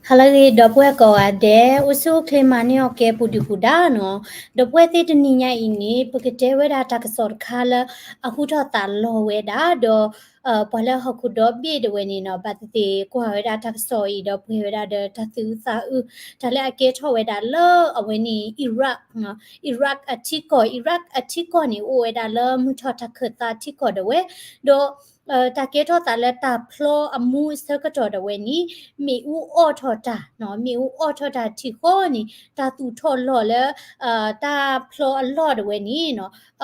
ဟါလၢအဂ့ၤ ဒီပုၢ်ဝဲၢ်ကိးဂၤဒဲး, အိၣ်ဆူၣ်အိၣ်ချ့မၤန့ၢ်အီၤကဲပူၤဒုၣ်ပူၤဒါနီၤ. ဒီပုၢ်ဝဲၢ်သ့ၣ်တနံၤညါအံၤန့ၣ် ပကတဲဝဲဒၣ်တၢ်ကစီၣ်တခါလၢ အဟူထီၣ်သးလီၤဝဲဒၣ် ဒီး ပှၤလၢဟီၣ်ခိၣ်ဒီဘ့ၣ်ဒၣ်ဝဲန့ၣ်နီၤ ဘၣ်သ့ၣ်သ့ၣ်ကွၢ်ဝဲဒၣ်တၢ်ကစီၣ်အံၤဒီးပှဲၤဝဲဒၣ်ဒီးတၢ်သူၣ်အုးသးအုး တၢ်လၢအကဲထီၣ်ဝဲဒၣ်လၢအဝဲန့ၣ် Iraq နီၤ, Iraq အထံကီၢ်, Iraq အထံကီၢ်န့ၣ် အိၣ်ဝဲဒၣ်လၢမုၢ်ထီၣ်တၢ်ခၢၣ်သးထံကီၢ်ဒၣ်ဝဲ, ဒီး တၢ်ကဲထီၣ်သးလၢတၢ်ဖျီအမူအဆၢကတီၢ်ဒၣ်ဝဲန့ၣ် မ့ၣ်အူအီၣ်ထီၣ်တၢ်နီၤ, မ့ၣ်အူအီၣ်ထီၣ်တၢ်ထံၣ်ဃီန့ၣ် တၢ်သူၣ်ထီၣ်လီၢ်လၢ တၢ်ဖျီအလီၢ်ဒၣ်ဝဲန့ၣ်နီၤ,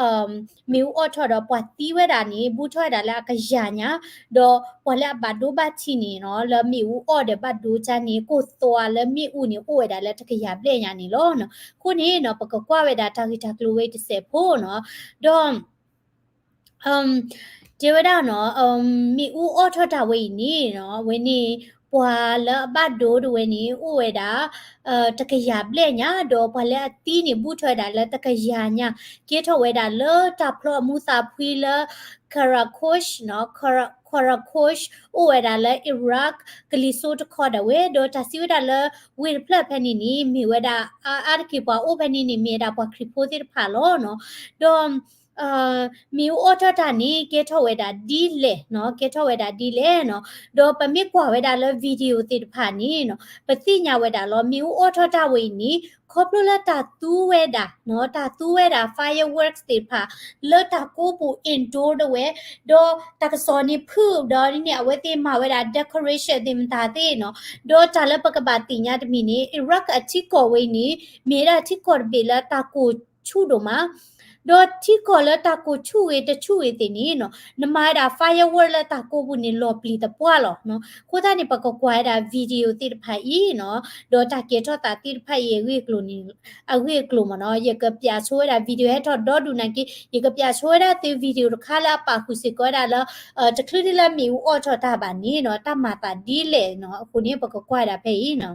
မ့ၣ်အူအီၣ်ထီၣ်ဒီးပှၤသံဝဲဒၣ်န့ၣ် ဘူးထီၣ်ဝဲဒၣ်လၢအကယၤညါ, ဒီးပှၤလၢအဘၣ်ဒိဘၣ်ထံးန့ၣ်နီၤ လၢမ့ၣ်အူအီၣ်ဒီးဘၣ်ဒိကၢ်န့ၣ် ကိၢ်သွါလၢမ့ၣ်အူန့ၣ် အိၣ်ဝဲဒၣ်လၢတကယၤဘျဲၣ်ညါန့ၣ်လီၤ. အဃိန့ၣ်နီၤ ပကကွၢ်ဝဲဒၣ်တၢ်ဂ့ၢ်တၢ်ကျိၤဝဲအံၤတစဲးဖိနီၤ, ဒီး တဲဝဲဒၣ်နီၤ, မ့ၣ်အူအီၣ်ထီၣ်တၢ်ဝဲအံၤန့ၣ်နီၤ အဝဲန့ၣ် ပှၤလၢအဘၣ်ဒိဒၣ်ဝဲန့ၣ် အိၣ်ဝဲဒၣ် တကယၤဘျဲၣ်ညါ, ဒီးပှၤလၢအသံန့ၣ် ဘူးထီၣ်ဝဲဒၣ်လၢတကယၤညါ, ကဲထီၣ်ဝဲဒၣ်လၢတၢ်ဖျီအမူသးဖှံလၢ Karakosh နီၤ, Karakosh အိၣ်ဝဲဒၣ်လၢ Iraq ကလံၤစိးတခီဒၣ်ဝဲ, ဒီးတၢ်စံးဝဲဒၣ်လၢ ဝ့ၢ်တဖျၢၣ်ဖဲန့ၣ်န့ၣ် မ့ၢ်ဝဲဒၣ် အါတက့ၢ်ပှၤအိၣ်ဖဲန့ၣ်န့ၣ် မ့ၢ်ဝဲဒၣ်ပှၤခရံာ်ဖိသ့ၣ်တဖၣ်လီၤနီၤ, ဒီး မ့ၣ်အူအီၣ်ထီၣ်တၢ်န့ၣ် ကဲထီၣ်ဝဲဒၣ်ဒ်လဲၣ်နီၤ, ကဲထီၣ်ဝဲဒၣ်ဒ်လဲၣ်နီၤ, ဒီးပမ့ၢ်ကွၢ်ဝဲဒၣ်လၢ video သ့ၣ်တဖၣ်န့ၣ်နီၤ ပသ့ၣ်ညါဝဲဒၣ်လီၤ မ့ၣ်အူအီၣ်ထီၣ်တၢ်ဝဲအံၤန့ၣ် ခီဖျိလၢတၢ်သူဝဲဒၣ်နီၤ, တၢ်သူဝဲဒၣ် fireworks သ့ၣ်တဖၣ် လၢတၢ်ကိးပူၤ indoor ဒၣ်ဝဲ, ဒီးတၢ်ကစီၣ်န့ၣ်ဖုၣ်ဒီးန့ၣ် အဝဲသ့ၣ်မၤဝဲဒၣ် decoration သ့ၣ်မတၤသ့ၣ်နီၤ, ဒီးတၢ်လၢပကဘၣ်သ့ၣ်ညါတမံၤန့ၣ် Iraq အထံကီၢ်ဝဲအံၤန့ၣ် မ့ၢ်ဝဲဒၣ်ထံကီၢ်တဘ့ၣ်လၢတၢ်ကိၢ်ဆူၣ်ဒိၣ်မး ဒီးထံကီၢ်လၢတၢ်ကိၢ်ဆူၣ်ဂ့ၤတဆူၣ်ဂ့ၤသ့ၣ်န့ၣ်နီၤ နမၤဝဲဒၣ် firework လၢတၢ်ကိးပူၤန့ၣ် လီၤပျံၤသပှၢ်လီၤနီၤ. အဃိသတးန့ၣ် ပကကွၢ်ဝဲဒၣ် video သ့ၣ်တဖၣ်အံၤနီၤ, ဒီးတၢ်ကဲထီၣ်သးသ့ၣ်တဖၣ်အံၤအဂ့ၢ်အကျိၤန့ၣ် အဂ့ၢ်အကျိၤမ့ၢ်နီၤ, ယကပျးဆိဝဲဒၣ် video ဟဲထီၣ်ဒီဒူၣ်နာ်က့ ယကပျးဆိဝဲဒၣ်သု video တခါလၢအပာ်ဃုာ်စ့ၢ်ကီးဝဲဒၣ်လၢ တချုးဒ်လၢမ့ၣ်အူအီၣ်ထီၣ်တၢ်ဘၣ်န့ၣ်နီၤ တၢ်မၤသးဒ်လဲၣ်နီၤ, အဃိန့ၣ် ပကကွၢ်ဝဲဒၣ်ဖဲအံၤနီၤ.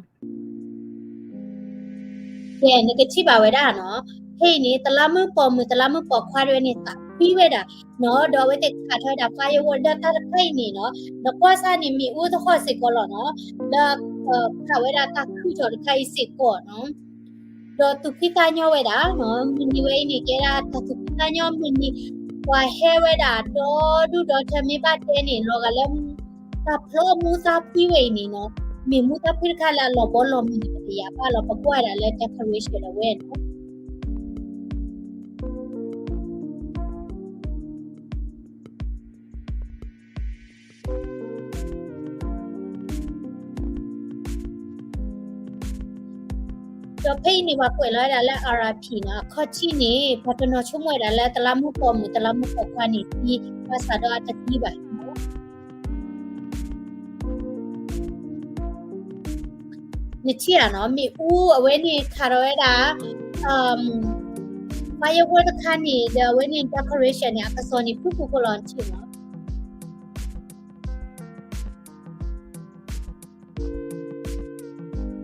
ကဲ နကထံၣ်ဘၣ်ဝဲဒၣ်နီၤ, ဖဲအံၤန့ၣ် သလါမုၣ်ပိာ်မုၣ် သလါမုၣ်ပိာ်ခွါတဝဲန့ၣ် သးဖှံဝဲဒၣ်နီၤ, ဒီးအဝဲသ့ၣ်ခးထီၣ်ဝဲဒၣ် firework ဒီးတၢ်တခါအံၤန့ၣ်နီၤ, နကွၢ်စၢ်န့ၣ် မ့ၣ်အူသဟီၣ်စ့ၢ်ကီးလီၤနီၤ, လၢ ခးဝဲဒၣ်တၢ်ခုၣ်ထီၣ်တခါအံၤစ့ၢ်ကီးနီၤ, ဒီးသူၣ်ဖှံသးညီဝဲဒၣ်နီၤ, မုၢ်နံၤဝဲအံၤန့ၣ် ကဲဒၣ်တၢ်သူၣ်ဖှံသးညီမုၢ်နံၤ, ပှၤဟဲဝဲဒၣ်ဒီဒူၣ်ဒီထၢမ့ၢ်ဘၣ်တဲန့ၣ် လီၤဂာ်လၢ တၢ်ဖျီမူသးဖှံဝဲအံၤန့ၣ်နီၤ, မ့ၢ်မူသးဖှံတခါလၢအလီၤဘီလီၤမုၢ်န့ၣ် ပတယာ်ဘၣ်လီၤ, ပကွၢ်ဒၣ်လၢ decoration ဒၣ်ဝဲနီၤ. ဒီးဖဲအံၤန့ၣ် ပှၤကွဲးလီၤဝဲဒၣ်လၢ R I P နီၤ, အခီၣ်ထံးန့ၣ် ပှၤတနီၤဆိကမိၣ်ဝဲဒၣ်လၢသလါမုၣ်ပိာ်မုၣ် သလါမုၣ်ပိာ်ခွါန့ၣ်သံ, ဘၣ်ဆၣ်ဒီးအတသံဘၣ်. နထံၣ်ဧါနီၤ, မ့ၣ်အူအဝဲန့ၣ်ခးထီၣ်ဝဲဒၣ် firework တခါန့ၣ် ဒီးအဝဲန့ၣ် decoration န့ၣ် အကစီၣ်န့ၣ် ဖုၣ်ဖုၣ်ဖိလီၤ နထံၣ်နီၤ.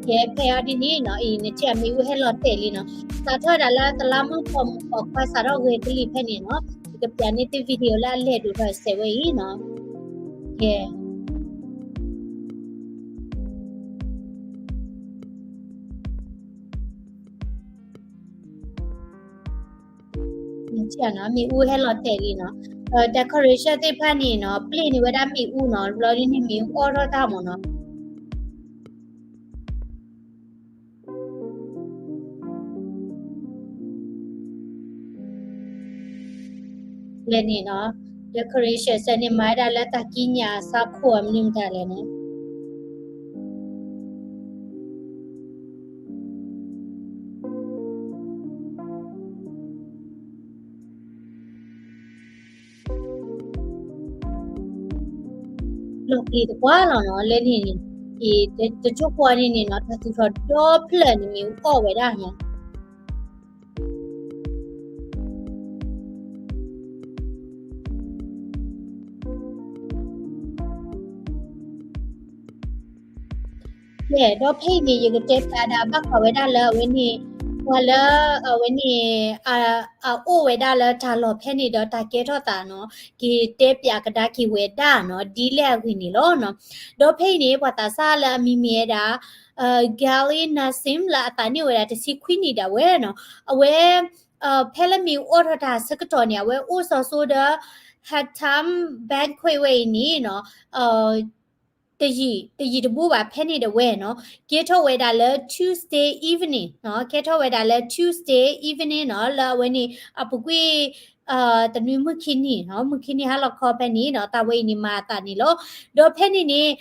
ကဲ ဖဲအံၤဒ်န့ၣ်နီၤ, အံၤ နထံၣ်ဧါ မ့ၣ်အူဟဲလီၤတဲာ်လံနီၤ, စးထီၣ်ဒၣ်လၢသလါမုၣ်ပိာ်မုၣ်ပိာ်ခွါစးထီၣ်ဂဲၤကလံၢ်ဖဲန့ၣ်နီၤ, ယကပျးန့ၢ်သု video လၢအလဲၢ်ဒိၣ်ထီၣ်စဲးဝဲအံၤနီၤ. ကဲ နထံၣ်ဧါနီၤ, မ့ၣ်အူဟဲလီၤတဲာ်လံနီၤ, decoration သ့ၣ်တဖၣ်န့ၣ်နီၤ ပျ့ၢ်န့ၢ်ဝဲဒၣ်မ့ၣ်အူနီၤ, ဘျီဒ်န့ၣ် မ့ၣ်အူအီၣ်ထီၣ်တၢ်မ့ၢ်နီၤ. လဲၣ်န့ၣ်နီၤ, decoration စဲးန့ၣ် မၤဝဲဒၣ်လၢတၢ်ကံးညာ်အစးခိၣ် အမနုၤမတၤလဲၣ်န့ၣ် လီၤပျံၤသပှၢ်လီၤနီၤ, လၢန့ၣ်န့ၣ် တကၠိၢ်ကွီၢ်န့ၣ်န့ၣ်နီၤ, တၢ်သူၣ်ထီၣ်ဒီဖျၢၣ်န့ၣ် မ့ၣ်အူအီၣ်ဝဲဒၣ်နီၤ. ကဲ ဒီးဖဲအံၤန့ၣ် ယကတဲဖျါဒၣ်ဘၣ်ဃးဝဲဒၣ်လၢအဝဲန့ၣ် ပှၤလၢအဝဲန့ၣ် အအိၣ်ဝဲဒၣ်လၢတၢ်လီၢ်ဖဲန့ၣ်ဒီးတၢ်ကဲထီၣ်သးနီၤ က့ၤတဲပၠးကဒါက့ၤဝဲဒၣ်နီၤ ဒ်လဲၣ်အဂ့ၢ်န့ၣ်လီၤနီၤ. ဒီးဖဲအံၤန့ၣ် ပှၤသးစၢ်လၢအမံၤမ့ၢ်ဝဲဒၣ် Ghali Nasim လၢအသးနံၣ်ဝဲဒၣ်တဆံခွံနံၣ်ဒၣ်ဝဲနီၤ အဝဲ ဖဲလၢမ့ၣ်အူအီၣ်ထီၣ်တၢ်ဆၢကတီၢ်န့ၣ် အဝဲအိၣ်စီၤစိဒီး Hatem Banque ဝဲအံၤန့ၣ်နီၤ တယံာ်တဘူၣ်ဘၣ် ဖဲန့ၣ်ဒၣ်ဝဲနီၤ ကဲထီၣ်ဝဲဒၣ်လၢ Tuesday evening နီၤ ကဲထီၣ်ဝဲဒၣ်လၢ Tuesday evening နီၤ လၢအဝဲန့ၣ် အပူၤကွံာ် တနွံမုၢ်ခံနံၤနီၤ မုၢ်ခံနံၤဟါလီၤခီဖဲန့ၣ်နီၤ တၢ်ဝဲအံၤန့ၣ်မၤအသးန့ၣ်လီၤ. ဒီးဖဲန့ၣ်န့ၣ်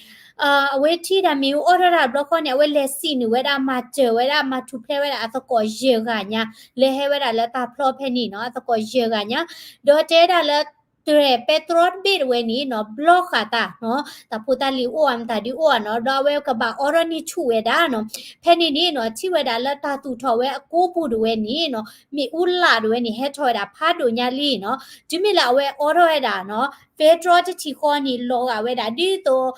အဝဲထံၣ်ဒၣ်မ့ၣ်အူအီၣ်ထီၣ်တၢ်ဘျီဃီန့ၣ် အဝဲလဲၤစံးနုာ်ဝဲဒၣ် မၤစၢၤဝဲဒၣ် မၤထူၣ်ဖျဲးဝဲဒၣ်အသကိးယဲၢ်ဂၤညါ လဲၤဟဲဝဲဒၣ်လၢတၢ်ဖျီဖဲန့ၣ်နီၤ အသကိးယဲၢ်ဂၤညါ ဒီးတဲဒၣ်လၢ တြဲၤပဲတြီတဘ့ၣ်တဝဲန့ၣ်နီၤ ဘျီဃာ်တၢ်နီၤ တၢ်ဖိတၢ်လံၤအိၣ်ဧါ မတၤဒုအိၣ်ဧါနီၤ ဒီးအဝဲကဘၣ်အိးထီၣ်န့ၢ်ဆူၣ်ဝဲဒၣ်နီၤ ဖဲန့ၣ်န့ၣ်နီၤ ထံၣ်ဝဲဒၣ်လၢတၢ်သူၣ်ထီၣ်ဝဲအကိပူၤတဝဲန့ၣ်နီၤ မ့ၣ်အူလၢ်တဝဲန့ၣ် ဟဲထီၣ်ဝဲဒၣ်ဖးဒိၣ်ညါလံနီၤ တုၤမ့ၢ်လၢအဝဲအိးထီၣ်ဝဲဒၣ်နီၤ ပဲတြီတထံၣ်ဃီန့ၣ် လီၤဂာ်ဝဲဒၣ်ဒ်သိး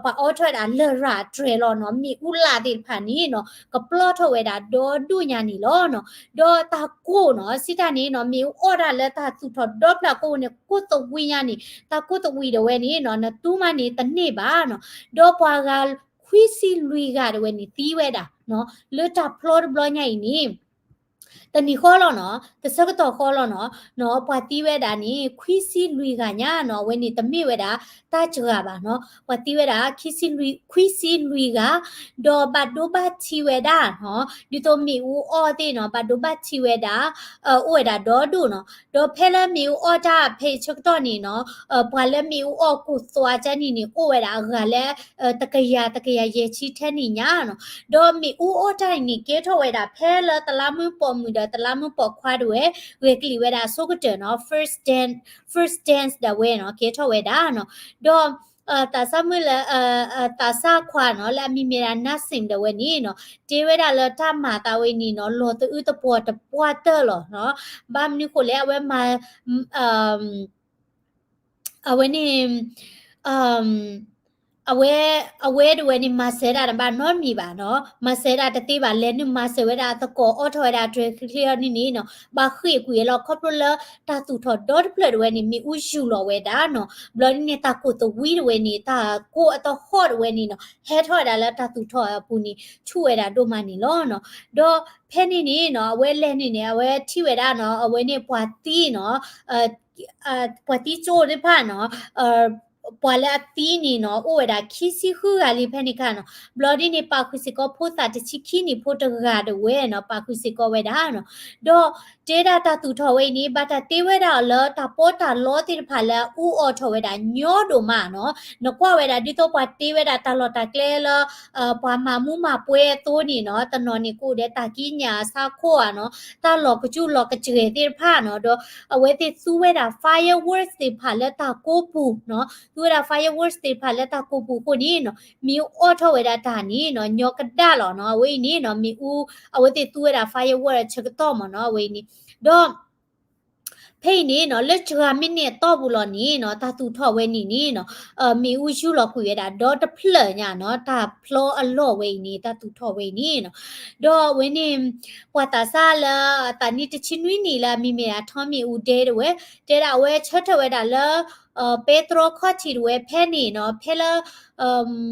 ပှၤအိးထီၣ်ဝဲဒၣ်လရာ်တြဲၤလီၤနီၤ မ့ၣ်အူလၢ်သ့ၣ်တဖၣ်န့ၣ်နီၤ ကပျီထီၣ်ဝဲဒၣ်ဒီဒိၣ်ညါန့ၣ်လီၤနီၤ ဒီးတၢ်ကိၢ်နီၤ စံးတၢ်န့ၣ်နီၤ မ့ၣ်အူအီၣ်တၢ်လၢတၢ်သူၣ်ထီၣ်ဒီဖျၢၣ်ကိၢ်န့ၣ် ကိၢ်သဝံညါန့ၣ် တၢ်ကိၢ်သဝံတဝဲန့ၣ်နီၤ နတူၢ်မးန့ၣ်တန့ၢ်ဘၣ်နီၤ ဒီးပှၤဂၤခွံဆံလွံၢ်ဂၤတဝဲန့ၣ်သံဝဲဒၣ်နီၤ လၢတၢ်ဖျီတဘျီညါအံၤန့ၣ် တနံၤဃီလီၤနီၤ တဆၢကတီၢ်ဃီလီၤနီၤ ပှၤသံဝဲဒၣ်န့ၣ် ခွံဆံလွံၢ်ဂၤညါနီၤ အဝဲန့ၣ်တမ့ၢ်ဝဲဒၣ် တၢ်စှၤဘၣ်နီၤ ပှၤသံဝဲဒၣ် ခွံဆံလွံၢ်ဂၤ ဒီးဘၣ်ဒိဘၣ်ထံးဝဲဒၣ်နီၤ ဒ်သိးမ့ၣ်အူအီၣ်သ့ၣ်နီၤ ဘၣ်ဒိဘၣ်ထံးဝဲဒၣ် အိၣ်ဝဲဒၣ်ဒီဒိၣ်နီၤ ဒီးဖဲလၢမ့ၣ်အူအီၣ်တၢ်ဖဲအံၤဆၢကတီၢ်န့ၣ်နီၤ ပှၤလၢမ့ၣ်အူအီၣ်ကိၢ်သွါကၢန့ၣ်န့ၣ် အိၣ်ဝဲဒၣ်အဂၤလၢ တကယၤ တကယၤယဲၢ်ဆံထဲန့ၣ်ညါနီၤ ဒီးမ့ၣ်အူအီၣ်တၢ်အံၤန့ၣ် ကဲထီၣ်ဝဲဒၣ်ဖဲလၢတလးမုၢ်ပိာ်မုၣ်ဒီးတလးမုၢ်ပိာ်ခွါတဝဲ ဂဲၤကလံာ်ဝဲဒၣ်အဆိကတၢၢ်နီၤ first dance ဒၣ်ဝဲနီၤ ကဲထီၣ်ဝဲဒၣ်နီၤ ဒီး သးစၢ်မုၣ်လၢ သးစၢ်ခွါနီၤ လၢအမံၤမ့ၢ်ဒၣ် Nassim ဒၣ်ဝဲန့ၣ်နီၤ တဲဝဲဒၣ်လၢတၢ်မၤသးဝဲအံၤန့ၣ်နီၤ လီၤသအုးသပှီၤတပှၢ်တၢၢ်လီၤနီၤ ဘၣ်မနုၤဃိလဲၣ် အဝဲမၤ အဝဲန့ၣ် အဝဲ အဝဲတဝဲန့ၣ် မၤစၢၤဒၣ်တဘၣ်နီတမံၤဘၣ်နီၤ မၤစၢၤဒၣ်တသ့ဘၣ် လဲၤနုာ်မၤစၢၤဝဲဒၣ်အသကိးအိးထီၣ်ဝဲဒၣ်တြဲၤချ့ချ့အီၤန့ၣ်န့ၣ်နီၤ ဘၣ်ဃ့ၢ်ကွံာ်အလီၤ ခီဖျိလၢတၢ်သူၣ်ထီၣ်ဒီတဖျၢၣ်တဝဲန့ၣ် မ့ၣ်အူယူၢ်လီၤဝဲဒၣ်နီၤ ဘျီဒ်န့ၣ် တၢ်ကိၢ်သဝံတဝဲန့ၣ် တၢ်ကိၢ်အသဟီၣ်တဝဲန့ၣ်နီၤ ဟဲထီၣ်ဝဲဒၣ်လၢတၢ်သူၣ်ထီၣ်အပူၤန့ၣ် ဆူၣ်ဝဲဒၣ်ဒိၣ်မးန့ၣ်လီၤနီၤ ဒီးဖဲန့ၣ်န့ၣ်နီၤ အဝဲလဲၤန့ၣ်န့ၣ် အဝဲထံၣ်ဝဲဒၣ်နီၤ အဝဲန့ၣ်ပှၤသံနီၤ ပှၤသံကၠိသ့ၣ်တဖၣ်နီၤ ပှၤလၢအသံန့ၣ်နီၤ အိၣ်ဝဲဒၣ်ခံဆံဃုဂၤလံဖဲန့ၣ်ခါနီၤ ဘျီဒ်န့ၣ် ပာ်ဃုာ်စ့ၢ်ကီးဖိသၣ်တဆံခံနံၣ်ဖိတဂၤတဝဲနီၤ ပာ်ဃုာ်စ့ၢ်ကီးဝဲဒၣ်နီၤ ဒီးတဲဒၣ်တၢ်သူၣ်ထီၣ်ဝဲအံၤန့ၣ် ဘၣ်တၢ်တ့ဝဲဒၣ်အီၤလၢတၢ်ပီးတၢ်လီသ့ၣ်တဖၣ်လၢအအူအီၣ်ထီၣ်ဝဲဒၣ်ညီဒိၣ်မးနီၤ နကွၢ်ဝဲဒၣ်ဒ်သိးပှၤတ့ဝဲဒၣ်တၢ်လီၢ်တၢ်ကျဲလၢ ပှၤမၤမူမၤပွဲအသိးန့ၣ်နီၤ တနီၤန့ၣ်ကအိၣ်ဒီးတၢ်ကံးညာ်အဆါခိၣ်ဧါနီၤ တၢ်လီၢ်ကစူၣ်လီၢ်ကစှဲၤသ့ၣ်တဖၣ်နီၤ ဒီးအဝဲသ့ၣ်သူဝဲဒၣ် fireworks သ့ၣ်တဖၣ်လၢတၢ်ကိးပူၤနီၤ သူဝဲဒၣ် fireworks သ့ၣ်တဖၣ်လၢတၢ်ကိးပူၤအဃိန့ၣ်နီၤ မ့ၣ်အူအီၣ်ထီၣ်ဝဲဒၣ်တၢ်န့ၣ်နီၤ ညီကဒၣ်လီၤနီၤ အဝဲအံၤန့ၣ်နီၤ မ့ၣ်အူ အဝဲသ့ၣ်သူဝဲဒၣ် firework အဆၢကတီၢ်မ့ၢ်နီၤ အဝဲအံၤန့ၣ် ဒီး ဖဲအံၤန့ၣ်နီၤ လၢစှၤမံးနံးအတီၢ်ပူၤလီၤန့ၣ်နီၤ တၢ်သူၣ်ထီၣ်ဝဲန့ၣ်န့ၣ်နီၤ မ့ၣ်အူယူၢ်လီၤကွံာ်ဝဲဒၣ်ဒီတဖျၢၣ်ညါနီၤ တၢ်ဖျီအလီၢ်ဝဲအံၤန့ၣ် တၢ်သူၣ်ထီၣ်ဝဲအံၤန့ၣ်နီၤ ဒီးအဝဲန့ၣ် ပှၤသးစၢ်လၢအသးနံၣ်တဆံနွံနံၣ်လၢအမံၤမ့ၢ်ဒၣ် Tommy Udeh တဝဲ တဲဒၣ်အဝဲဆၢထၢၣ်ဝဲဒၣ်လၢ ပဲတြီခီၣ်ထံးတဝဲဖဲန့ၣ်နီၤ ဖဲလၢ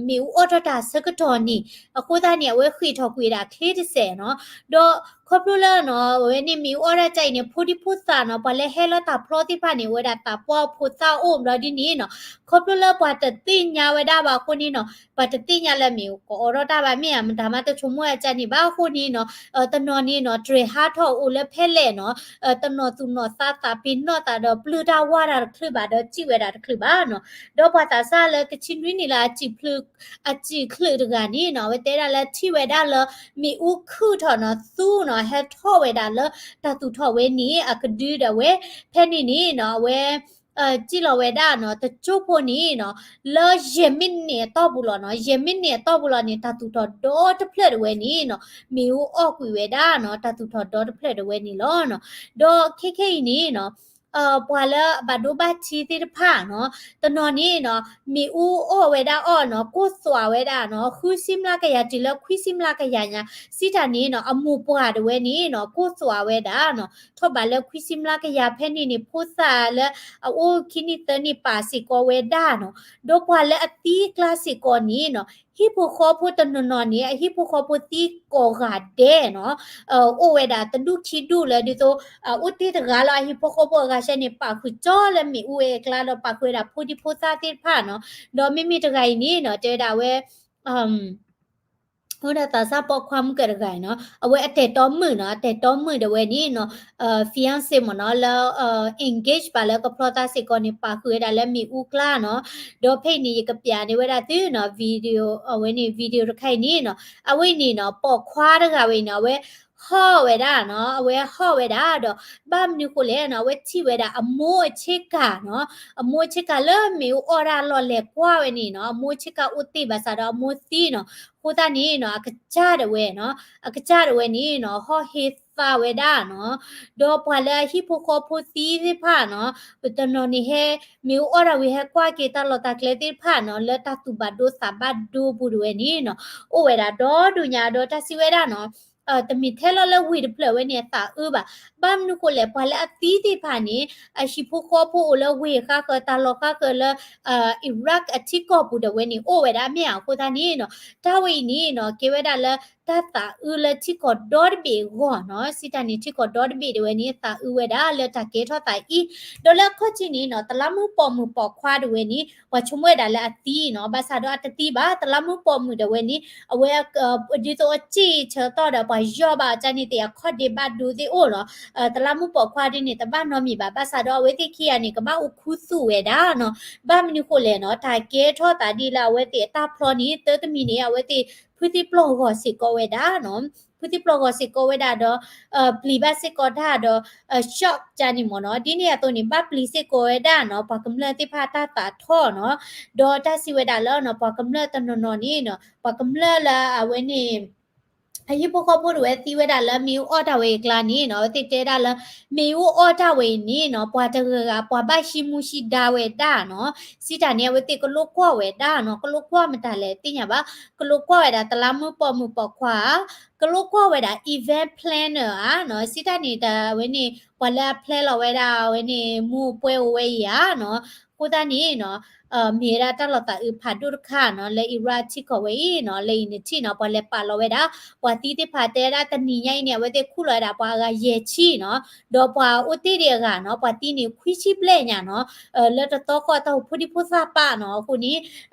မ့ၣ်အူအီၣ်ထီၣ်တၢ်ဆၢကတီၢ်န့ၣ် အဃိသတးန့ၣ် အဝဲဃ့ၢ်ထီၣ်ကွံာ်ဝဲဒၣ်ချ့တစဲးနီၤ ဒီးခီဖျိလၢနီၤ အဝဲန့ၣ်မ့ၣ်အူအီၣ်တၢ်အံၤန့ၣ် ဖိဒံဖိသၣ်နီၤ ပှၤလၢဟဲလၢတၢ်ဖျီသ့ၣ်တဖၣ်န့ၣ် အိၣ်ဝဲဒၣ်သးပှၢ်ဖိသၣ်အိၣ်ဘျီဒ်န့ၣ်နီၤ ခီဖျိလၢပှၤတသ့ၣ်ညါဝဲဒၣ်ဘၣ်အဃိန့ၣ်နီၤ ပှၤတသ့ၣ်ညါလၢမ့ၣ်အူကအီၣ်ထီၣ်တၢ်ဘၣ်မ့ၢ်ဧါ မတၤမးတဆိကမိၣ်အကၢန့ၣ်ဘၣ်အဃိန့ၣ်နီၤ တနီၤန့ၣ်နီၤ တြဲၤဟးထီၣ်အိၣ်လၢဖဲလဲၣ်နီၤ တနီၤသူၣ်နီၤသးသးပ့ၤနီၣ်သးဒီးပျုၢ်တၢ်ဝါတၢ်တချုးဘၣ်ဒီးစံၣ်ဝဲဒၣ်တချုးဘၣ်နီၤ ဒီးပှၤသးစၢ်လၢတဆံနွံနံၣ်လၢအစံၣ်ဖျုး အစံၣ်ချုးတဂၤန့ၣ်နီၤ အဝဲတဲဒၣ်လၢထံၣ်ဝဲဒၣ်လၢ မ့ၣ်အူခုၣ်ထီၣ်နီၤ သူနီၤ ဟဲထီၣ်ဝဲဒၣ်လၢတၢ်သူၣ်ထီၣ်ဝဲန့ၣ် အကဒုဒီးဝဲ ဖဲန့ၣ်န့ၣ်နီၤ အဝဲ စံၣ်လီၤဝဲဒၣ်နီၤ တကၠိဖိန့ၣ်နီၤ လၢယဲၢ်မံးနံးအတီၢ်ပူၤလီၤနီၤ ယဲၢ်မံးနံးအတီၢ်ပူၤလီၤန့ၣ် တၢ်သူၣ်ထီၣ်ဒီတဖျၢၣ်တဝဲန့ၣ်နီၤ မ့ၣ်အူအီၣ်ကွံာ်ဝဲဒၣ်နီၤ တၢ်သူၣ်ထီၣ်ဒီတဖျၢၣ်တဝဲန့ၣ်လီၤနီၤ ဒီးခဲခဲအံၤန့ၣ်နီၤ ပှၤလၢအဘၣ်ဒိဘၣ်ထံးသ့ၣ်တဖၣ်နီၤ, တနီၤန့ၣ်နီၤ မ့ၣ်အူအီၣ်ဝဲဒၣ်အီၤနီၤ ကိၢ်သွးဝဲဒၣ်နီၤ ဃုဆံမျးကယၤတုၤလၢခွံဆံမျးကယၤညါ, စံးတၢ်န့ၣ်နီၤ အမိၢ်ပှၢ်တဝဲန့ၣ်နီၤ ကိၢ်သွးဝဲဒၣ်နီၤ ထီၣ်ဘးလၢခွံဆံမျးကယၤဖဲန့ၣ်န့ၣ် ဖိသၣ်လၢအအိၣ်ခံနံၣ်သၢနံၣ်ပာ်စ့ၢ်ကီးဝဲဒၣ်နီၤ, ဒီးပှၤလၢအသံအကျါစ့ၢ်ကီးန့ၣ်နီၤ ဟံၣ်ဖိဃီဖိတနီၤနီၤန့ၣ် အဟံၣ်ဖိဃီဖိသံကိးဂၤဒဲးနီၤ, အိၣ်ဝဲဒၣ်တဒူၣ်ခံဒူၣ်လၢဒ်သိး အိၣ်တ့ၢ်တဂၤလီၤအဟံၣ်ဖိဃီဖိအဂၤစဲန့ၣ် ပာ်ဃုာ်ကၠီလၢမ့ၣ်အူဝဲအကျါဒီးပာ်ဃုာ်ဝဲဒၣ်ဖိဒံဖိသၣ်သ့ၣ်တဖၣ်နီၤ, ဒီးမ့မ့ၢ်တဂၤအံၤန့ၣ်နီၤ တဲဝဲဒၣ်ဝဲ အိၣ်ဒီးသးစၢ်ပိာ်ခွါမုၣ်ကတဂၤနီၤ, အဝဲအတၢ်အဲၣ်တီမုၣ်နီၤ, အတၢ်အဲၣ်တီမုၣ်ဒၣ်ဝဲန့ၣ်နီၤ, fiancé မ့ၢ်နီၤ, လၢ engage ဘၣ်လၢကဖျီသးစ့ၢ်ကီးန့ၣ် ပာ်ဃုာ်ဝဲဒၣ်လၢမ့ၣ်အူကျါနီၤ, ဒီးဖဲအံၤန့ၣ် ယကပျးန့ၢ်ဝဲဒၣ်သုနီၤ, video အဝဲန့ၣ် video တခါအံၤန့ၣ်နီၤ, အဝဲအံၤန့ၣ်နီၤ ပိာ်ခွါတဂၤဝဲအံၤန့ၣ် အဝဲဟီၣ်ဝဲဒၣ်နီၤ, အဝဲဟီၣ်ဝဲဒၣ်ဒီး ဘၣ်မနုၤဃိလဲၣ်နီၤ, အဝဲထံၣ်ဝဲဒၣ်အမိၢ်အဆ့ကၤနီၤ, အမိၢ်အဆ့ကၤလၢမ့ၣ်အူအီၣ်တၢ်လီၢ်လဲၤကွၢ်ဝဲန့ၣ်နီၤ, အမိၢ်အဆ့ကၤအိၣ်တ့ၢ်ဘၣ်ဆၣ်ဒီးအမိၢ်သံနီၤ, အဃိသတးန့ၣ်နီၤ အကစၢ်ဒၣ်ဝဲနီၤ, အကစၢ်ဒၣ်ဝဲန့ၣ်နီၤ ဟီၣ်ဟ့သးဝဲဒၣ်နီၤ, ဒီးပှၤလၢအဟံၣ်ဖိဃီဖိသံသ့ၣ်တဖၣ်နီၤ, ပတနီၤန့ၣ်ဟဲ မ့ၣ်အူအီၣ်တၢ်ဝံၤဟဲကွၢ်က့ၤတၢ်လီၢ်တၢ်ကျဲသ့ၣ်တဖၣ်နီၤ, လၢတၢ်သူၣ်ဘၣ်ဒိသးဘၣ်ဒိပူၤဒၣ်ဝဲန့ၣ်နီၤ, အိၣ်ဝဲဒၣ်ဒီဒူၣ်ညါဒီးတၢ်စံးဝဲဒၣ်နီၤ တမ့ၢ်ထဲလီၤလၢဝ့ၢ်တဖျၢၣ်ဝဲန့ၣ်အသးအုးဘၣ်. ဘၣ်မနုၤဃိလဲၣ် ပှၤလၢအသံသ့ၣ်တဖၣ်န့ၣ် အဟံၣ်ဖိဃီဖိအိၣ်လၢဝ့ၢ်ဃါဃၢၤ တၢ်လီၢ်ဃါဃၢၤလၢ Iraq အထံကီၢ်ပူၤဒၣ်ဝဲန့ၣ် အိၣ်ဝဲဒၣ်မ့ၢ်ဧါ. အဃိသတးန့ၣ်နီၤ တၢ်ဝဲအံၤန့ၣ်နီၤ ကဲဝဲဒၣ်လၢတၢ်သးအုးလၢထံကီၢ်ဒီတဘ့ၣ်အဂီၢ်နီၤ. စံးတၢ်န့ၣ် ထံကီၢ်ဒီတဘ့ၣ်ဒၣ်ဝဲန့ၣ် သးအုးဝဲဒၣ်လၢတၢ်ကဲထီၣ်သးအံၤ ဒီးလၢအခီၣ်ထံးန့ၣ်နီၤ တလးမူးပိာ်မုၣ်ပိာ်ခွါဒၣ်ဝဲန့ၣ် ပှၤဆိကမိၣ်ဝဲဒၣ်လၢအသံနီၤ. ဘၣ်ဆၣ်ဒီးအတသံဘၣ်. တလးမူးပိာ်မုၣ်ဒၣ်ဝဲန့ၣ် အဝဲ ဒ်သိးအစ့ၢ်ဆၢကတီၢ်ဒီးပှၤယီၢ်ဘၣ်အီၤန့ၣ်သ့ၣ် အခီၣ်ဒ့ဘၣ်ဒိသ့ၣ်အိၣ်လီၤ. တလးမူးပိာ်ခွါဒ်န့ၣ် တဘၣ်နီတမံၤဘၣ်. ဘၣ်ဆၣ်ဒီးအဝဲသ့ၣ်ခံဂၤန့ၣ် ကဘၣ်အိၣ်ခူသူၣ်ဝဲဒၣ်နီၤ. ဘၣ်မနုၤဃိလဲၣ်နီၤ တၢ်ကဲထီၣ်သးဒ်လၢအဝဲသ့ၣ်အတၢ်ဖျီန့ၣ် တၢ်တမံၤန့ၣ် အဝဲသ့ၣ်ဖုသံပျီၢ်ဂီၤစ့ၢ်ကီးဝဲဒၣ်နီၤ. ဖုသံပျီၢ်ဂီၤစ့ၢ်ကီးဝဲဒၣ်ဒီး ပျံၤဘၣ်စ့ၢ်ကီးတၢ်ဒီး shock န့ၣ်မ့ၢ်နီၤ. ဒ်န့ၣ်အသိးန့ၣ် ဘၣ်ပျံၤစ့ၢ်ကီးဝဲဒၣ်နီၤ ပှၤကမျၢၢ်သ့ၣ်တဖၣ်တၢ်သးထီၣ်နီၤ. ဒီးတၢ်စံးဝဲဒၣ်လၢနီၤ ပှၤကမျၢၢ်တနီၤနီၤန့ၣ်နီၤ ပှၤကမျၢၢ်လၢအဝဲန့ၣ် အဟံၣ်ဖိဃီဖိဒၣ်ဝဲသံဝဲဒၣ်လၢမ့ၣ်အူအီၣ်တၢ်ဝဲအကျါန့ၣ်နီၤ အဝဲသ့ၣ်တဲဒၣ်လၢ မ့ၣ်အူအီၣ်တၢ်ဝဲအံၤန့ၣ်နီၤ ပှၤတဂၤဂၤ ပှၤဘၣ်ဟံးမူဟံးဒါဝဲဒၣ်နီၤ. စံးတၢ်န့ၣ် အဝဲသ့ၣ်ကလိကွၢ်ဝဲဒၣ်နီၤ. ကလိကွၢ်မတၤလဲၣ်သ့ၣ်ညါဘၣ်. ကလိကွၢ်ဝဲဒၣ်တလးမူးပိာ်မုၣ်ပိာ်ခွါ ကလိကွၢ်ဝဲဒၣ် event planner ဧါနီၤ. စံးတၢ်န့ၣ် တၢ်ဝဲန့ၣ် ပှၤလၢအ plan လီၤဝဲဒၣ် အဝဲန့ၣ် မူးအပှဲၤအိၣ်ဝဲအံၤဧါနီၤ. အဃိသတးန့ၣ်နီၤ မ့ၢ်ဝဲဒၣ်တၢ်လီၤသးအုးဖးဒိၣ်တခါနီၤ လၢ Iraq ထံကီၢ်ဝဲအံၤနီၤ. လၢအံၤနထံၣ်နီၤ ပှၤလဲၤပာ်လီၤဝဲဒၣ် ပှၤသံသ့ၣ်တဖၣ်တဲဒၣ်တနံၤညါအံၤန့ၣ် အဝဲသ့ၣ်ခူၣ်လီၤဝဲဒၣ်ပှၤအဂၤယဲၢ်ဆံနီၤ. ဒီးပှၤအိၣ်တ့ၢ်ဒံးအဂၤနီၤ ပှၤသံန့ၣ် ခွံဆံဘျဲၣ်ညါနီၤ. လၢတသီဃီအတီၢ်ပူၤ ဖိဒံဖိသၣ်ပာ်နီၤ. အဃိန့ၣ်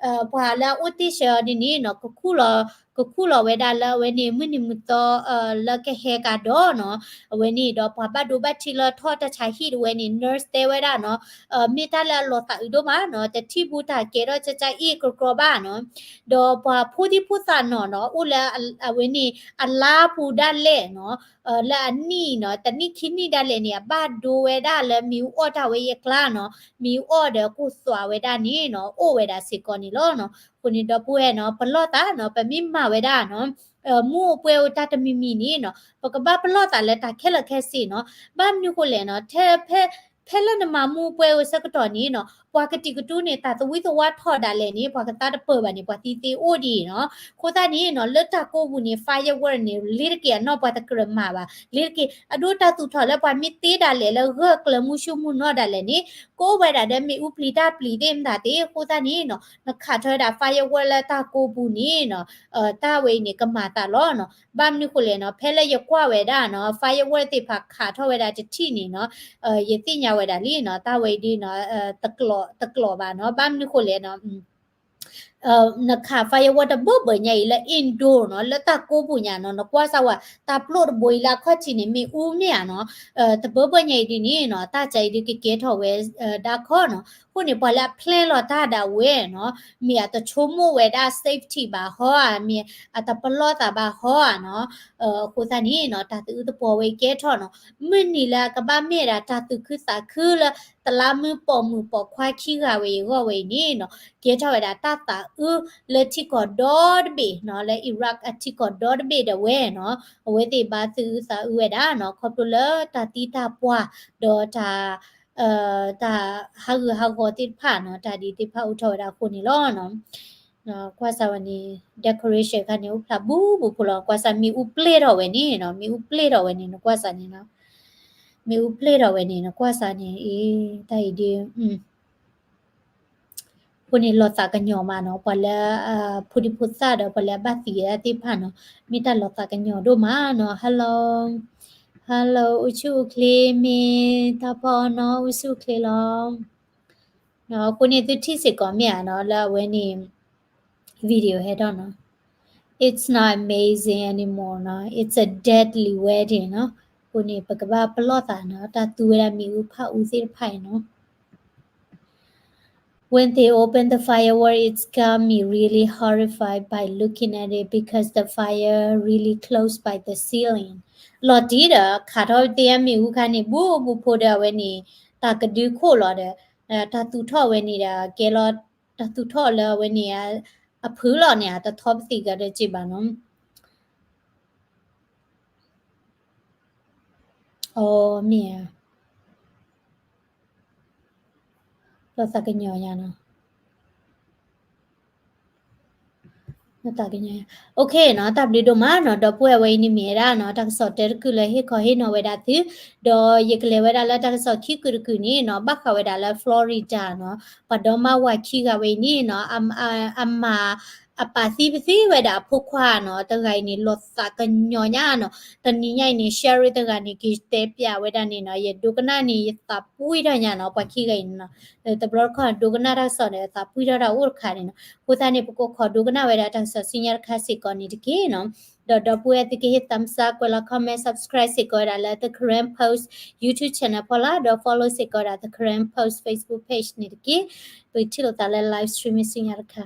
ပှၤလၢအအိၣ်တ့ၢ်ဆၢအီၤဒ်န့ၣ်နီၤ ကခူၣ်လီၤ ကခူၣ်လီၤဝဲဒၣ်လၢအဝဲန့ၣ် မုၢ်နံၤမုၢ်သီ လၢကဟဲကဒီးနီၤ. အဝဲန့ၣ်ဒီးပှၤဘၣ်ဒိဘၣ်ထံးလၢထီၣ်တၢ်ဆါဟံၣ်ဒၣ်ဝဲန့ၣ် nurse တဲဝဲဒၣ်နီၤ မ့ၢ်တၢ်လၢအလီၤသးအုးဒိၣ်မးနီၤ တထံၣ်ဘူးတၢ်ကဲထီၣ်ကၠၢကၠၢအ့ၣ်ကကြီဘၣ်နီၤ. ဒီးပှၤဖိဒံဖိသၣ်နီၤနီၤ အိၣ်လၢအဝဲန့ၣ် အလါပူၤဒၣ်လဲာ်နီၤ လၢအနံၣ်နီၤ တနံၣ်ခံနံၣ်ဒၣ်လဲာ်န့ၣ် အဘၣ်ဒိဝဲဒၣ်လၢမ့ၣ်အူအီၣ်တၢ်ဝဲအံၤအကျါနီၤ မ့ၣ်အူအီၣ်ဒီးကိၢ်သွးဝဲဒၣ်န့ၣ်နီၤ အိၣ်ဝဲဒၣ်စ့ၢ်ကီးန့ၣ်လီၤနီၤ. အဃိန့ၣ်ဒီပုၢ်ဝဲၢ်နီၤ ပလီၢ်သးနီၤ ပမ့ၢ်မၤဝဲဒၣ်နီၤ မူးအပှဲၤအိၣ်တၢ်တမံၤမံၤန့ၣ်နီၤ ပကဘၣ်ပလီၢ်သးလၢတၢ်ခဲလၢာ်ခဲဆ့နီၤ. ဘၣ်မနုၤဃိလဲၣ်နီၤ ဖဲ ဖဲလၢနမၤမူးအပှဲၤအိၣ်ဆၢကတီၢ်န့ၣ်နီၤ ပှၤကတံာ်ကတူာ်န့ၣ် တၢ်သဝံသဝါထီၣ်ဒၣ်လဲာ်န့ၣ် ပှၤကသါတပၢၢ်ဘၣ်န့ၣ် ပှၤသံသ့အိၣ်ဒံးနီၤ. အဃိသတးန့ၣ်နီၤ လၢတၢ်ကိးပူၤန့ၣ် firework န့ၣ် လ့ၤတက့ၢ်အနီၢ်ပှၤတကြၢးမၤဘၣ် လ့ၤတက့ၢ် အဒိတၢ်သူၣ်ထီၣ်လၢပှၤမ့ၢ်သ့ဒၣ်လဲာ်လၢ ဂၢၢ်ကျၢၤမူဆူၣ်မူၣ်နီၢ်ဒၣ်လဲာ်န့ၣ် ကအိၣ်ဝဲဒၣ်ဒီးမ့ၣ်အူပျံၤတၢ်ပျံၤသ့ၣ်မတၤသ့. အဃိသတးန့ၣ်နီၤ နခးထီၣ်ဝဲဒၣ် firework လၢတၢ်ကိးပူၤန့ၣ်နီၤ တၢ်ဝဲအံၤန့ၣ် ကမၤသးလီၤနီၤ. ဘၣ်မနုၤဃိလဲၣ်နီၤ ဖဲလၢယကွၢ်ဝဲဒၣ်နီၤ firework သ့ၣ်တဖၣ်ခးထီၣ်ဝဲဒၣ်တထံၣ်န့ၣ်နီၤ ယသ့ၣ်ညါဝဲဒၣ်လံနီၤ တၢ်ဝဲအံၤဒ်နီၤ တကျိးဘၣ်နီၤ. ဘၣ်မနုၤဃိလဲၣ်နီၤ နခး firework တဘၢဘၢညါအံၤလၢ indoor နီၤ လၢတၢ်ကိးပူၤညါနီၤ နကွၢ်စၢ်ဝဲ တၢ်ပျိၢ်တဘိအံၤလၢအခီၣ်ထံးန့ၣ် မ့ၣ်အူမ့ၢ်ဧါနီၤ တဘၢဘၢညါအံၤဒ်န့ၣ်နီၤ တၢ်ကါအံၤဒ်ကကဲထီၣ်ဝဲ ဒၣ်ခီနီၤ. အဃိန့ၣ် ပှၤလၢအ plan လီၤတၢ်ဒၣ်ဝဲနီၤ မ့ၢ်အတဆိကမိၣ်ဝဲဒၣ် safety ဘၣ်ဟီဧါ မ့ၢ်အတပလီၢ်သးဘၣ်ဟီဧါနီၤ. အဃိသတးန့ၣ်နီၤ တၢ်သးအုးသပှီၤဝဲအံၤကဲထီၣ်နီၤ မုၢ်နံၤလၢအကဘၣ်မ့ၢ်ဒၣ်တၢ်သူၣ်ခုသးခုလၢ တလးမူးပိာ်မုၣ်ပိာ်ခွါခံဂၤဝဲအံၤအဂီၢ်ဝဲအံၤန့ၣ်နီၤ ကဲထီၣ်ဝဲဒၣ်တၢ်သးအုးလၢထံကီၢ်ဒီတဘ့ၣ်နီၤ လၢ Iraq အထံကီၢ်ဒီတဘ့ၣ်ဒၣ်ဝဲနီၤ အဝဲသ့ၣ်ဘၣ်သူၣ်အုးသးအုးဝဲဒၣ်နီၤ ခီဖျိလၢတၢ်သံတၢ်ပှၢ် ဒီးတၢ် တၢ်ဟးဂူာ်ဟးဂီၤသ့ၣ်တဖၣ်နီၤ, တၢ်ဒ်သ့ၣ်တဖၣ်အိၣ်ထီၣ်ဝဲဒၣ်အဃိန့ၣ်လီၤနီၤ. ကွၢ်စၢ်ဝဲန့ၣ် decoration ခါန့ၣ် အိၣ်ဖျါဘူးဘူးဖိလီၤ. ကွၢ်စၢ်မ့ၣ်အူပျဲၢ်ထီၣ်ဝဲန့ၣ်နီၤ, မ့ၣ်အူပျဲၢ်ထီၣ်ဝဲန့ၣ် နကွၢ်စၢ်န့ၣ်နီၤ, မ့ၣ်အူပျဲၢ်ထီၣ်ဝဲန့ၣ် နကွၢ်စၢ်န့ၣ် အ့ တၢ်အံၤဒ် အဃိန့ၣ်လီၤသးကညီၤမးနီၤ, ပှၤလၢ ဖိဒံဖိသၣ်ဒီးပှၤလၢအဘၣ်သံဝဲဒၣ်သ့ၣ်တဖၣ်နီၤ, မ့ၢ်တၢ်လီၤသးကညီၤဒိၣ်မးနီၤ. Hello, hello, အိၣ်ဆူၣ်အိၣ်ချ့မ့ၢ် တၢ်ဖီအီၤနီၤ, အိၣ်ဆူၣ်အိၣ်ချ့လီၤ. အဃိန့ၣ်သုထံၣ်စ့ၢ်ကီးမ့ၢ်ဧါနီၤ, လၢအဝဲန့ၣ် video ဟဲထီၣ်နီၤ, It's not amazing anymore နီၤ, it's a deadly wedding နီၤ. အဃိန့ၣ် ပကဘၣ်ပလီၢ်သးနီၤ, တၢ်သူဝဲဒၣ်မ့ၣ်အူဖးအူသ့ၣ်တဖၣ်အံၤနီၤ. When they open the firework, it's got me really horrified by looking at it because the fire really close by the ceiling. လီၤတံၢ်ဒီး ခးထီၣ်သ့ၣ်အမ့ၣ်အူခါန့ၣ် ဘူးဘူးဖိဒီးအဝဲန့ၣ် တၢ်ကဒုခိၣ်လီၤဒီး တၢ်သူၣ်ထီၣ်ဝဲန့ၣ်ဒီး ကဲလီၤ တၢ်သူၣ်ထီၣ်လၢအဝဲန့ၣ် အဖုလီၤန့ၣ် တထီပသံးကဒီးက့ဘၣ်နီၤ. အမ့ၢ်ဧါ, လီၤသးကညီၤညါနီၤ. လီၤသးကညီၤညါ, OK နီၤ, တၢ်ဘျုးဒိၣ်မးနီၤ, ဒီပုၢ်ဝဲၢ်ဝဲအံၤန့ၣ်မ့ၢ်ဝဲဒၣ်နီၤ, တၢ်ကစီၣ်တဲတကုာ်လၢဟ့ၣ်ခီဟ့ၣ်နီၤဝဲဒၣ်သု, ဒီးယကလဲၤဝဲဒၣ်လၢတၢ်ကစီၣ်ခံကုာ်တကုာ်န့ၣ်နီၤ, ဘၣ်ဃးဝဲဒၣ်လၢ Florida နီၤ, ပှၤဒီမါဝၤခံဂၤဝဲအံၤန့ၣ်နီၤ, အမၤ အပာ်သံပသံဝဲဒၣ်အဖိခွါနီၤ, တဂၤအံၤန့ၣ် လီၤသးကညီၤညါနီၤ, တနံၤညါအံၤန့ၣ် Sherry တဂၤန့ၣ် က့ၤတဲပျးဝဲဒၣ်န့ၣ်နီၤ, ယဒိကနၣ်န့ၣ် ယသးပှံၢ်ထီၣ်ညါနီၤ, ပှၤခံဂၤအံၤန့ၣ်နီၤ, တဘျီတခီၣ်ဒိကနၣ်တၢ်ကစီၣ်န့ၣ် သးပှံၢ်ထီၣ်တၢ်အိၣ်တခါန့ၣ်နီၤ, အဃိသတးန့ၣ် ပကအိၣ်ခိးဒိကနၣ်ဝဲဒၣ်တၢ်ကစီၣ်ဆူညါတခါစ့ၢ်ကီးန့ၣ်တက့ၢ်နီၤ. ဒီးဒီပုၢ်ဝဲၢ်သုကဟ့ၣ် thumbs up ကွဲးလီၤ comment subscribe စ့ၢ်ကီးဝဲဒၣ်လၢ The Karen Post YouTube channel ဖီလာ်, ဒီး follow စ့ၢ်ကီးဝဲဒၣ် The Karen Post Facebook page န့ၣ်တက့ၢ်. ပထံၣ်လိာ်သးလၢ live streaming ဆူညါတခါ